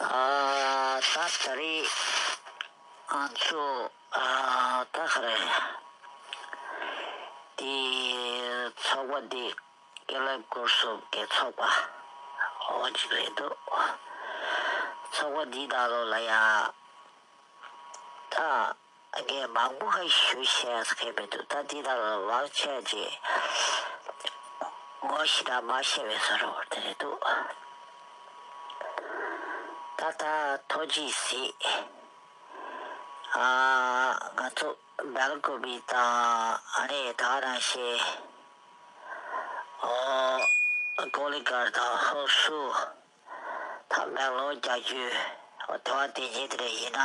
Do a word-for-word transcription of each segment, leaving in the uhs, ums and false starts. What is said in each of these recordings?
ཨ་ད་ད་རེས་ང་ཚོ་ཨ་ད་ག་རེ་དེ་ཚོགས་པ་འདི་ཀེ་ལེབ་སྐོར་སོབ་ཀྱི་ཚོགས་པ་འོ་ཅིག་རེད་འདུག་ཚོགས་པ་འདི་ནང་ལོགས་ལ་ཡ་ད། ངས་མང་པོ་ཞུ་བཤད་ས་མཁན་མི་འདུག་ད་འདི་དག་ལ་བག་ཆགས་ཀྱིས་ངོ་ཤེས་དང་མ་ཤེས་པའི་བཟོ་འདྲ་བོ་དེ་རེད་འདུག་ད་ལྟ་ཐོ་ཅི་སི་ཨ་ང་ཚོ་སྦེལ་ཀོབ་དང་ཨ་ནི་ད་ག་ནང་བཞིན་ཨོ་ཀོ་ལི་གྷལ་དང་ཧོ་སུ། ད་མེག་ལོར་རྒྱག་རྒྱུ་དེ་བ་དེ་ཉིད་དེ་རེད། ཡིན་ན་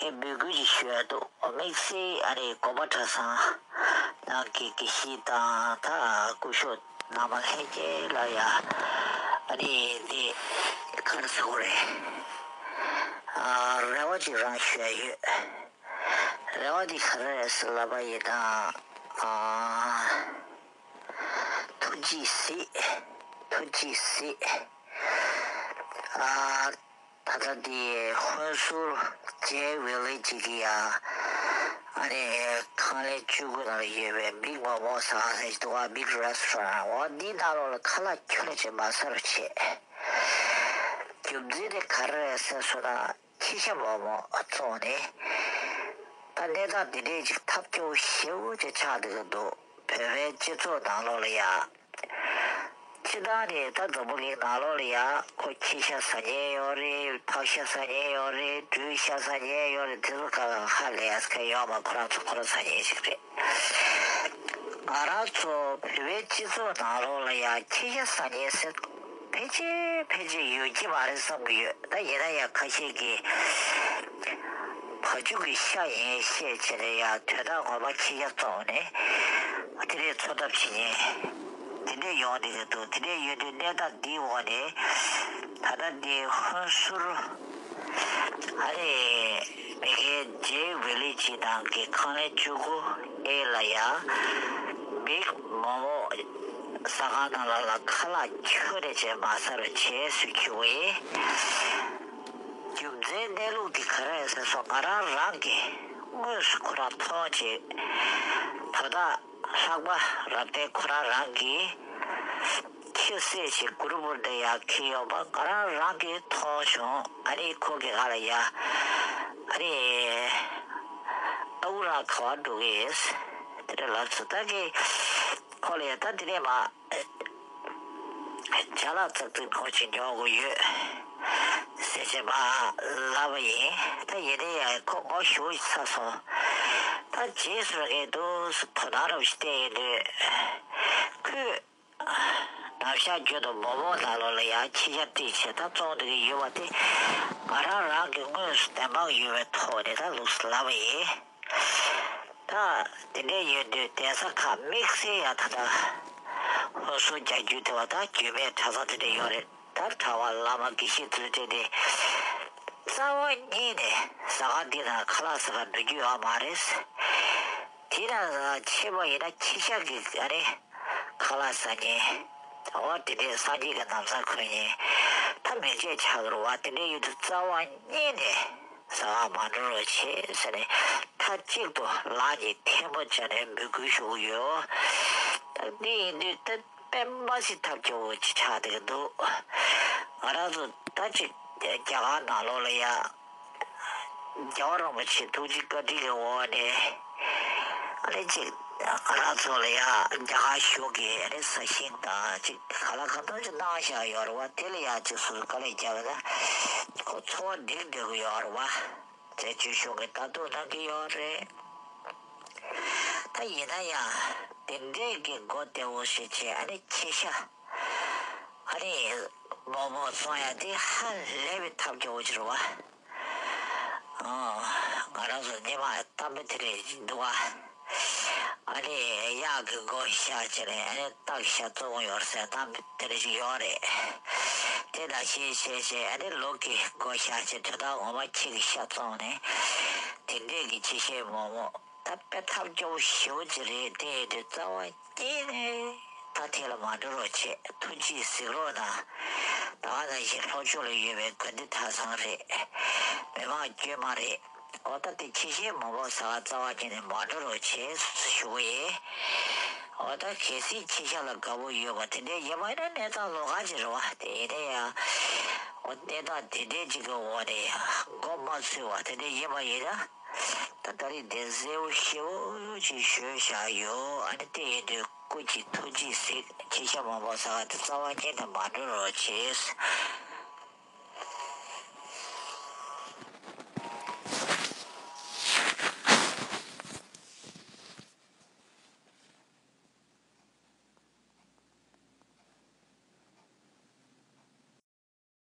ཨེ་འབོད་སྐུལ་ཅིག་ཞུ་ཡ་འདུག་དམིགས་བསལ་ཨ་རེ་གོམ་པ་གྲྭ་ཚང་ནང་གི་དགེ་བཤེས་དང་ད་སྐུ་ཞབས་ནང་མ་ལྷན་རྒྱས་ལ་ཡ་ཨ་རེ་འདི་ག་རེ་ཟེར་དགོས་རེད། ཨ་རེ་བ་ཅིག་རང་ཞུ་ཡ་ཡོད། རེ་བ་འདི་ག་རེ་རེད་ཟེར་ལབ་པ་ཡིན་ན། ཨ། ཐུགས་རྗེ་གཟིགས། ཐུགས་རྗེ་གཟིགས། ཨ། ད་ལྟ་འདི་ཧོན་སུར་ཇེ་ཝི་ལེ་ཇི་གི་ཡ། ཨ་ནི་ཁང་ལེན་བཅུ་དགུ་ནང་ཡོད་པའི་Big Momo ཟེར་ཟེར་གྱི་འདུག་ག Big Restaurant འོ་འདི་ནང་ལོགས་ལ་ཁ་ལག་ཁྱོན་ནས་ཅིག་མ་ཟ་རོགས་བྱེད། རྒྱུ་མཚན་དེ་ག་རེ་རེད་ཟེར་སོང་ན། ཁྱི་ཤ་མོག་མོག་བཙོངས་ནས། ད་གནས་སྟངས་འདི་འདྲས་ཅིག་ཐབས་སྐྱོ་བོ་ཞེ་པོ་ཅིག་ཆགས་བསྡད་ཀྱི་འདུག་བོད་པའི་སྤྱི་ཚོགས་ནང་ལོགས་ལ་ཡ། སྤྱིར་བཏང་ནས་ད་འཛམ་བུ་གླིང་ནང་ལོགས་ལ་ཡ་ཁོ་ཁྱི་ཤ་ཟ་མཁན་ཡོད་རེད། ཕག་ཤ་ཟ་མཁན་ཡོད་རེད། སྦྲུལ་ཤ་ཟ་མཁན་ཡོད་རེད། དེ་ཚོ་ཁ་ཁ་ཧ་ལས་ཡ་ཟ་མཁན་ཡོད་མ། ཁོ་རང་ཚོ་ཁོ་རང་ཟ་མཁན་ཞིག་རེད། ང་རང་ཚོ་བོད་པའི་སྤྱི་ཚོགས་ནང་ལོགས་ལ་ཡ་ཁྱི་ཤ་ཟ་མཁན་ཟེར་ཕལ་ཆེར་ཕལ་ཆེར་ཡོད་ཀྱི་མ་རེད་བསམ་གྱི་ཡོད། ད་ཡིན་ན་ཡང་ཁ་ཤས་ཀྱིས་བ་ཕྱུགས་ཀྱི་ཤ་ཡིན་བཤད་བྱས་ནས་ཡང་དོན་དག་ངོ་མ་ཁྱི་ཤ་བཙོངས་ནས་དེ་རིགས་འཚོ་ཐབས་བྱེད་མཁན་དེ་འདྲས་ཡོང་བསྡད་ཀྱི་འདུག་དེ་འདྲས་ཡོད་དུས་གནས་སྟངས་འདིའི་འོག་ནས་ད་ལྟ་འདི་ཧོན་སུར། ཨ་རེ། མི་ཁའི་ཇེ་ཝི་ལི་ཇི་ནང་གི་ཁང་ལེན་བཅུ་དགུ་ཨེ་ལ་ཡ། Big Momo ཟ་ཁང་ནང་ལ་ལ་ཁ་ལག་ཁྱོན་ནས་ཅིག་མ་ཟ་རོགས་བྱེད་ཟེར་གྱི་ཡོད། རྒྱུ་མཚན་གནས་ལུགས་འདི་ག་རེ་རེད་ཟེར་སོང་། ང་རང་རང་གིས་དངོས་སུ་ཁོ་རང་མཐོང་བྱས། དོ་བདག་ལྷག་པ་རབ་བརྟན་ཁོ་རང་རང་གིས་ཁྱི་བསད་བྱས་གུར་འབུར་དེ་ཡར་འཁྱེར་ཡོང་བ་ང་རང་རང་གིས་མཐོང་བྱུང་། ཨ་ནི་ཁོ་གི་ཨ་ལ་ཡ། ཨ་ནི་ཨ་ཁུ་རང་ག་པར་འགྲོ་གི་ཡིན། དེ་འདྲ་ལབ་སོང་། ད་གི་ཁོ་ལ་ཡ་ད་དེ་ནས་མ་ཅ་ལག་ཙག་ཙིག་ཁོ་ཅིག་ཉོ་དགོས་ཡོད་ཟེར་བྱས་མ་ལབ་པ་ཡིན། ད་ཡིན་ནའི་ཡང་ཁོ་ངོ་ཞེ་པོ་ཅིག་ཚ་སོང་། ད་རྗེས་སུ་ར་གས་འདུག་སེ་དོ་སྣང་ར་བ་ཞིག་བསྟན་ཡོང་དུས། ཁོས་ནམ་ཞག་རྒྱུན་དུ་མོག་མོག་ནང་ལོགས་ལ་ཡང་ཁྱི་ཤ་བསྲེས་བྱས་ད་བཙོང་བསྡད་ཀྱི་ཡོད་པ་དེ་ང་རང་རང་གིས་དངོས་སུ་བདེན་དཔང་ཡོད་པའི་ཐོག་ནས་ད་ལུགས་སུ་ལབ་པ་ཡིན། ད་དེ་འདྲ་ཡོད་དུས་གདན་ས་ཁག་དམིགས་བསལ་ཡང་ད་ལྟ་ཧོན་སུར་རྒྱག་རྒྱུ་དེ་བ་ད་རྒྱུད་སྨད་གྲྭ་ཚང་དེ་འདྲ་ཡོད་རེད། ད་གྲྭ་པ་བླ་མ་དགེ་བཤེས་ཚུལ་ཁྲིམས་དེ་རྩ་བ་ཉིད་ནས་ཟ་ཁང་འདི་ནང་ཁ་ལག་ཟ་གར་འགྲོ་རྒྱུ་ཡོད་མ་རེད། དེ་ན་ཕྱིན་པ་ཡིན་ན་ཁྱི་ཤ་གི་ཨ་ནི་ཁ་ལག་ཟ་མཁན། འོ་དེ་འདྲའི་སངས་རྒྱས་ཀྱི་ན་བཟའ་གོན་མཁན་ད་མི་བྱེད་ཆགས་ཀྱི་རེད་བ། དེ་འདྲ་ཡོད་དུས་རྩ་བ་ཉིད་ནས་ཟ་བར་མ་འགྲོ་རོགས་བྱེད་ཟེར་ནས་མཐའ་གཅིག་ཏུ་ལག་གཉིས་ཐལ་མོ་སྦྱར་ནས་འབོད་སྐུལ་ཞུ་གི་ཡོད། ད་འདི་ཡིན་དུས་ད་དཔེ་མ་སྲིད་ཐབས་སྐྱོ་བོ་ཅིག་ཆགས་བསྡད་ཀྱི་འདུག་ང་རང་ཚོ་ད་ཅིག་རྒྱ་གར་ནང་ལོགས་ལ་ཡ། རྒྱལ་བ་རིན་པོ་ཆེའི་ཐུགས་རྗེ་བཀའ་དྲིན་གྱི་འོག་ནས་ཨ་ནི་ཅིག་ང་རང་ཚོ་ལ་ཡ་རྒྱ་གར་གཞུང་གིས་ཨ་ནི་ས་ཞིང་དང་ཅིག་ག་ལ་གང་འཚམ་ཅིག་གནང་བཞག་ཡོད་རེད་བ། དེ་ལ་ཡ་ཅིག་སོ་སོ་དཀའ་ལས་རྒྱག་པ་ན་ཁོ་འཚོ་བ་འགྲིག་བསྡད་ཀྱི་ཡོད་རེད་བ། བཙན་བྱོལ་གཞུང་གིས་ལྟ་རྟོག་གནང་གི་ཡོད་རེད། ད་ཡིན་ན་ཡང་དེ་འདྲས་ཀྱི་མགོ་བདེ་བོ་ཞིག་བྱས་ཨ་ནི་ཁྱི་ཤ་ཨ་ནི་མོག་མོག་བཙོང་ཡ་དེ་ཧ་ལས་པའི་ཐབས་སྐྱོ་བོ་ཅིག་རེད་བ། ཨོ། ང་རང་ཚོ་སྔོན་མ་གཏམ་དཔེ་དེ་འདྲས་འདུག་བ། ཨ་ནི་གཡག་གི་མགོ་བཤའ་བྱས་ནས་ཨ་ནི་སྟག་གི་ཤ་བཙོང་ཡོད་ཟེར་གཏམ་དཔེ་དེ་འདྲས་ཅིག་ཡོད་རེད། དེ་ནང་བཞིན་བྱས་བྱས་ཨ་ནི་ལུག་གི་མགོ་བཤའ་བྱས་དོན་དག་ངོ་མ་ཁྱི་གི་ཤ་བཙོང་ནས་དེ་འདྲས་ཀྱི་ཁྱི་ཤའི་མོག་མོག་ད་དཔེ་ཐབས་སྐྱོ་བོ་ཞེ་པོ་ཅིག་རེད། དེ་ཡིན་དུས་རྩ་བ་ཉིད་ནས་ད་ དེ་ལ་མ་འགྲོ་རོགས་བྱེད། ཐུགས་རྗེས་གཟིགས་རོགས་གནང་། ད་ག་ནང་བཞིན་ལྷོ་ཕྱོགས་ལ་ཡོད་པའི་དགའ་ལྡན་གྲྭ་ཚང་རེད། མི་མང་དཀྱུས་མ་རེད། འོ་ད་དེ་ཆེ་བཞེངས་མ་འབོག་ཟ་ཁང་རྩ་བ་ཉིད་ནས་མ་འགྲོ་རོགས་བྱེད་ཞུ་གི་ཡིན། འོ་ད་གལ་སྲིད་ཆེ་ཤ་ལ་དགའ་པོ་ཡོད་པ་དེ་འདྲའི་ཡིན་པ་ཡིན་ན་གནས་སྟངས་ལོགས་ཀ་ཅིག་རེད་བ། དེ་ཡིན་ན་ཡང་། འོ་གནས་སྟངས་དེ་འདྲའི་ཅིག་གི་འོག་ནས་ཡང་མགོ་མ་ཚོས་པ་དེ་འདྲ་ཡིན་པ་ཡིན་ན། ད་ད་རེས་དེ་གསལ་པོ་ཞེ་པོ་ཅིག་ཞུས་བཞག་ཡོད། ཨ་ནི་དེ་ཡིན་དུས་སྐུ་མཁྱེན་ཐུགས་རྗེས་གཟིགས། ཆེ་ཤ་མ་འབོག་ཟ་ཁང་དེ་རྩ་བ་ཉིད་ནས་མ་འགྲོ་རོགས་བྱེད།